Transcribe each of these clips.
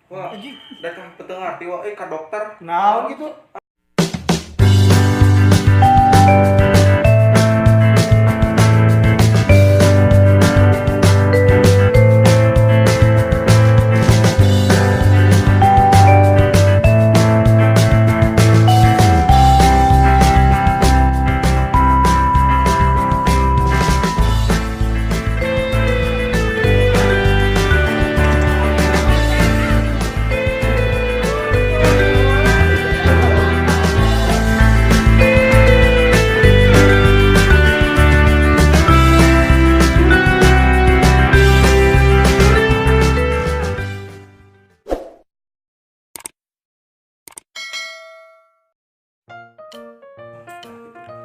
Wah, datang petengah tiwa ka dokter. Naon gitu?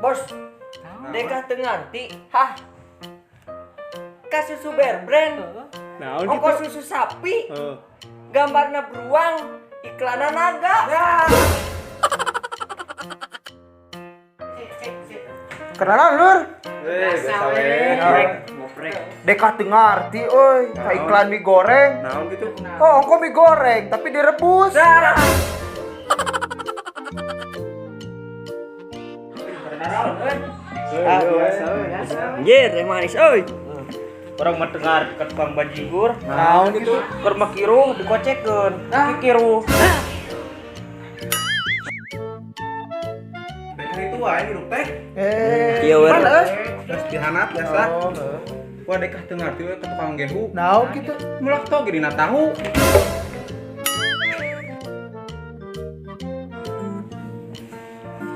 Bos, Deka teu ngarti. Hah. Ka susu Bear Brand. Naon Ongko gitu? susu sapi. Heeh. Gambarna beruang, iklanna naga. Kenalan lur. Biasa we. Ngoprek. Deka teu ngarti euy, ka iklan mie goreng. Naon gitu? Oh, ongko mie goreng tapi direbus. Ah, biasa. Anjir, yang manis euy. Orang mah dengar ke tukang bajigur. Naon gitu? Keur mah kiruh dikocekeun. Kikiruh. Deka itu wae hidup teh. Eh, Iya, wer. mana euy? Geus dihanap biasa. Oh, heuh. Wah, Deka teu ngarti we ka tukang gehu. Naon gitu? Mulak toge dina tahu.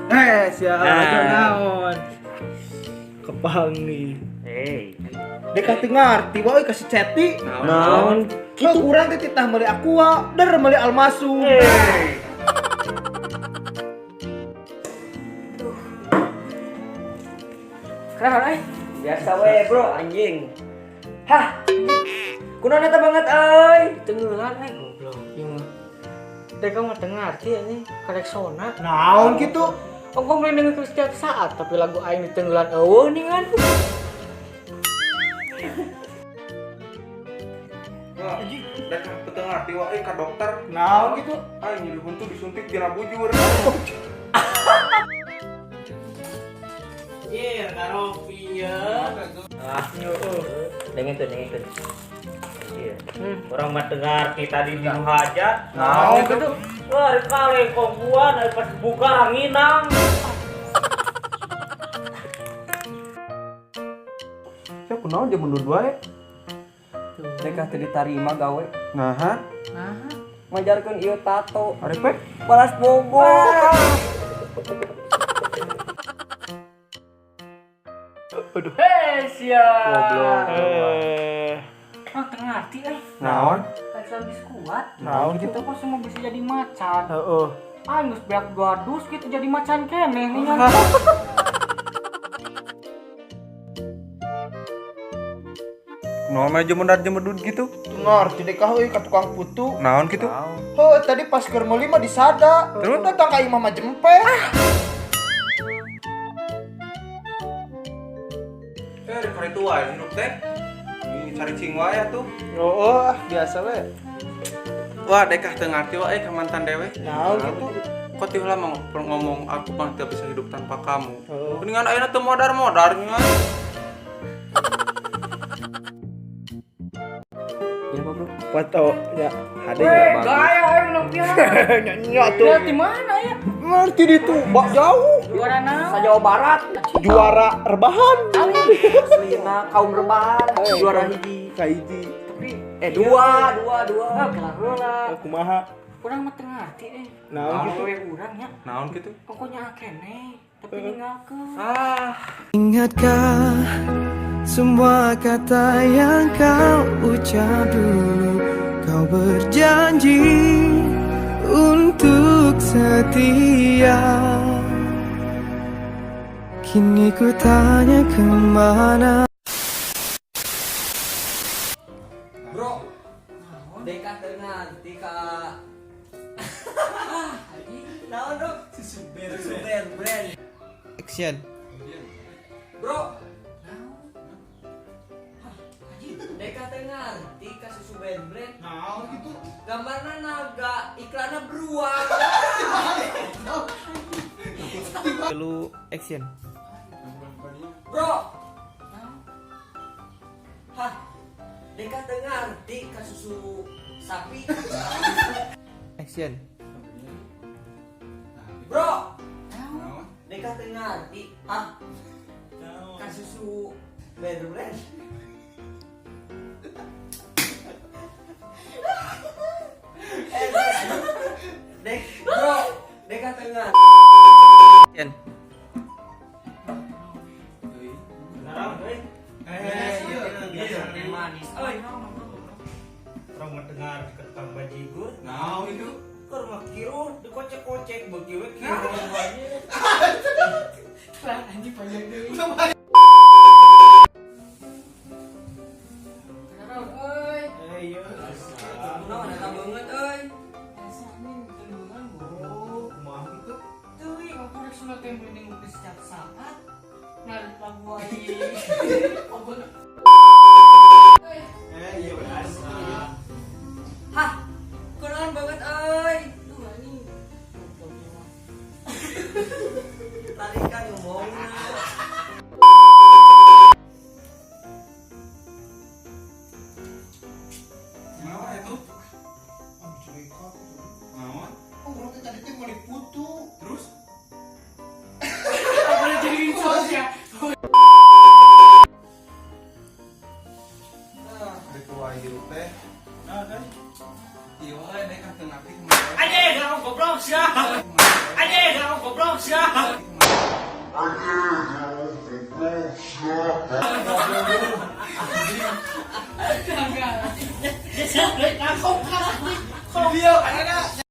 Eh, siapa Nah. naon? Kepang nih. Hei. Deka teu ngarti wae ka si Ceti. Naon? Gitu. Urang teh titah meuli aqua, der meuli almasum. Keren euy. Biasa we, Bro, anjing. Hah. Kunaon eta banget euy? Tenggelan eh goblok ieu mah. Deka mah teu ngarti anjing kareksona. Naon gitu? Ongko mulai dengerin setiap saat tapi lagu aing di tenggelan eueuh nih kan. Wah, Deka petengah tiwa ka dokter. Naon gitu? Ah, nyeri huntu disuntik dina bujur. Anjir, karopi ya. Dengekeun, dengekeun. Iya. Orang mah dengar kita di nu hajat. Naon gitu? Wah, rek kaleng kongguan ari pas buka ranginang. Sia kunaon jeung mundur wae? Deka teu ditarima gawe. Naha? Majarkeun ieu tato. Arepek? Balas Bogor. Hei, sia. Goblok. Eh, Ah, teu ngarti eh. Naon? Kayak geus kuat. Naon gitu? Kok semua bisa jadi macan? Heeh. Aing geus beak dua dus gitu jadi macan keneh nih kan. Kunaon mah jemendar jemedud gitu? Teu ngarti Deka euy ka tukang putu. Naon gitu? Heuh, tadi pas keur meuli mah disada. Terus? Datang ka imah mah jempe. Eh, rek itu wae hidup teh. Ini cari cing wae atuh. Oh, ah, biasa we. Wah, Deka teu ngarti wae ka mantan dewe. Naon gitu? Kok tiba lama ngomong aku mah tidak bisa hidup tanpa kamu. Heeh. Mendingan ayeuna teu modar-modar nya. Iya, apa, Bro? Foto ya. Hade Weh, gaya aing menang piala. Nyanyi tuh. Lihat di mana ya? Ngerti di tuh, bak jauh. Juara naon? Sa Jawa Barat. Juara rebahan. Aslina kaum rebahan juara hiji. Kahiji. Tapi Eh, dua, dua, dua. ah, kelah heula. Kumaha? Urang mah teu ngarti eh. Naon gitu? Awewe urang nya. Naon gitu? Pokoknya keneh, tapi ninggalkeun. Ah, Ingatkah semua kata yang kau ucap dulu? Kau berjanji untuk setia. Kini ku tanya kemana. Bro, Deka teu ngarti ka Naon, Bro? Susu Bear Brand. Action. Bro. Deka teu ngarti ka susu Bear Brand. Naon gitu? Gambarna naga, iklanna beruang. Lu action. Bro. Hah. Deka teu ngarti ka susu sapi. Action. Bro. Deka teu ngarti. Hah. Ka susu berulen. Eh, Dek, bro, Deka teu ngarti. Action. Eh, iya. Manis. Oi. Orang mendengar ketang bajigur. Nah, itu. Keur mah kiruh dikocek-kocek beuki we kiruh anjing. Lah anjing panjang deui. Kenapa euy? Eh iya. Naon eta beungeut euy. Biasa nih tendungan Oh, kumaha gitu? Teuing aku rek sunat teh mending geus setiap saat. Narik lagu aing. Obat. Euy, Eh, iya biasa. Hah. Kunaon banget euy. duh anjing. Goblok ieu mah. Tarikan ngomongna. Kumaha itu? Naon? Oh, urang teh tadi teh meuli putu. Terus? Boleh jadi sos ya. Ada tua hirup teh. Nah, kan. Iya, wae dek teu ngarti kumaha. Anjing, aku goblok sia. Anjing, aku goblok sia. Gagal. Aku Video, ada.